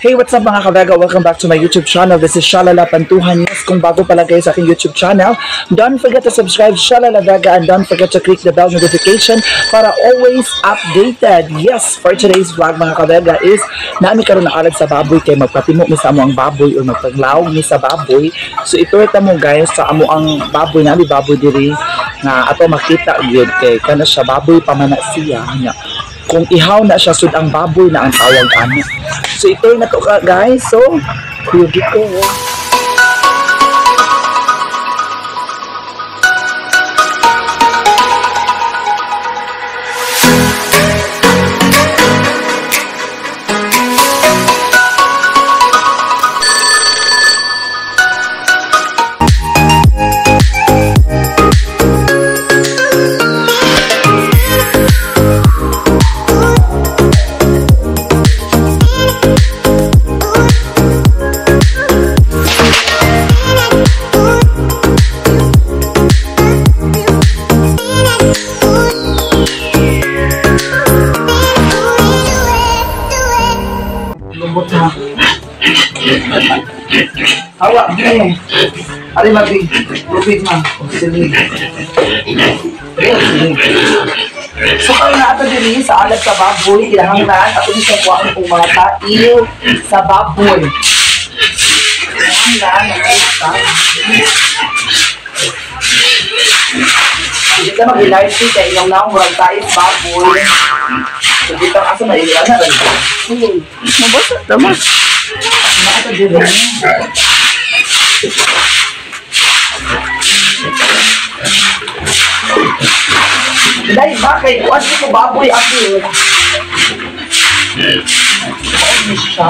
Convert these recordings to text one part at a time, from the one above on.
Hey, what's up mga kabega? Welcome back to my YouTube channel. This is Shalala Pantuhan. Yes, kung bago pa lang kayo sa aking YouTube channel, don't forget to subscribe Shalala Vega and don't forget to click the bell notification para always updated. Yes, for today's vlog mga kabega is naami karon naalag sa baboy kay magpatimo mi sa amo ang baboy or magpaglawg mi sa baboy. So itour ta mo guys sa amo ang baboy, nami baboy diri nga ato makita gyud kay kana siya baboy pa man na siya nya. Kung ihaw na siya, sud ang baboy na ang tawag ano. So ito na to ka guys. So, kuyugi ko. Lubot na. Awa, eh. Ari mabi. Lubid ma. Silig. So karon na ato diri sa alag sa baboy, kinahanglan ato ni sa kuhaan kung mga tail sa baboy. Kinahanglan ang hindi ka mag-live stream kay inyong naong murag tayo sa baboy. So dito asa na ilan na rin. Mabasa tama. Maato diri. Dahil ba kay kuan ko baboy ako. Ano siya?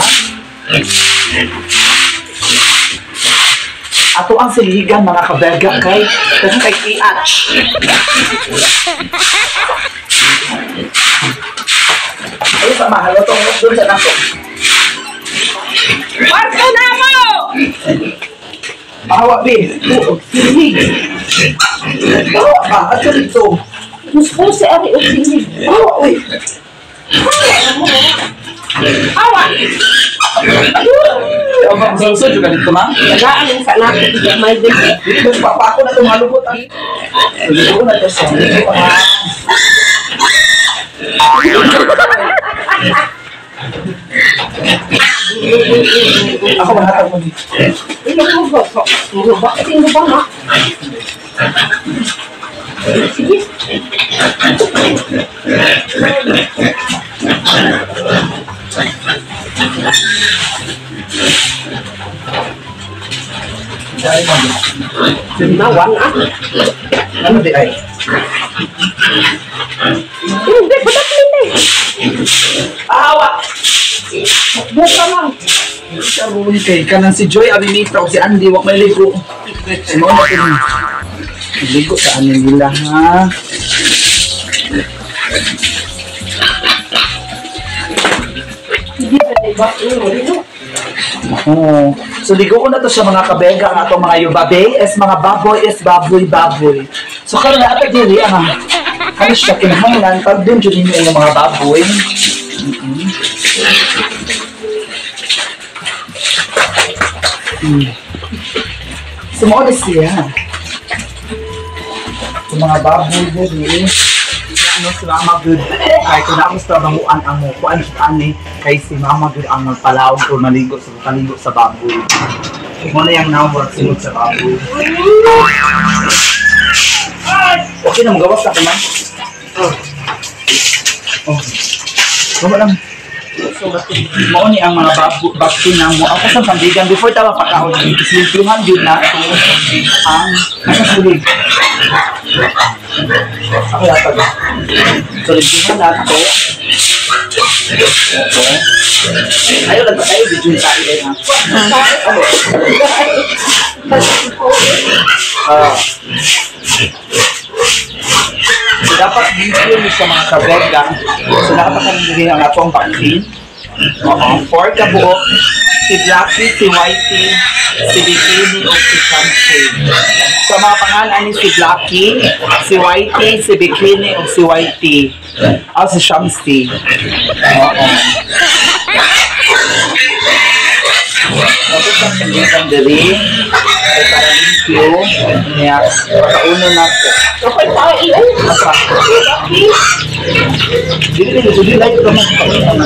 Ato ang siligan mga kabega kay kasi kay PH. Ay sa mahal to doon sa nako. Kwarto na mo. Awa be. Oo, silig. Awa ka, ato dito. Gusto si ari og silig. Awa oy. Awa. Ang juga dito ma. Nagaan sa nako may dili. Dito pa ako na tumalubot ang. Dito na to sa. Ako mahatag mo dito. Bakit ba ma? Sige. Nawan ah. Ano di ay? Hindi, ba't hindi? Awa! Buka lang. Karoon kay kanang si Joy Abimita o si Andy, wak may ligo. Sino na ito? Ligo sa amin nila, ha? Hindi ba diba? Oo. So ligo ko na to sa mga kabega ang atong mga yubabe es mga baboy es baboy baboy. So karon na ato diri ang ano siya kinahanglan pag dun jud ninyo ang mga baboy. So mao na siya. So mga baboy diri ano si Mama good ay kung ako sa trabahuan ang mo kuan siya ani kay si Mama good ang magpalawag o maligo sa paligo sa baboy. Mo na yang nawag sunod sa baboy. Okay na magawas na kuman. Oh. Wala lang. So mao ni ang mga baboy na mo. Ako sa sandigan before ta mapakaon, limpyuhan jud na ang asa sulig. Ako yata. So limpyuhan na to. Okay. Ayaw lang ba tayo video tayo eh ha? So dapat video ni sa mga kabega. So nakapakarin ang atong vaccine. Oo, 4 kabuok. Si Blackie, si Whitey, si Bikini o si Chamche. So mga pangalan ni si Blackie, si Whitey, si Bikini o si Whitey. O si Shamsi. Oo. Kanditan diri. Kay para limpyo. Niya, kauno na ko. Okay pa, iyo. Asa? Okay. Dili dili dili like ko man kauno na.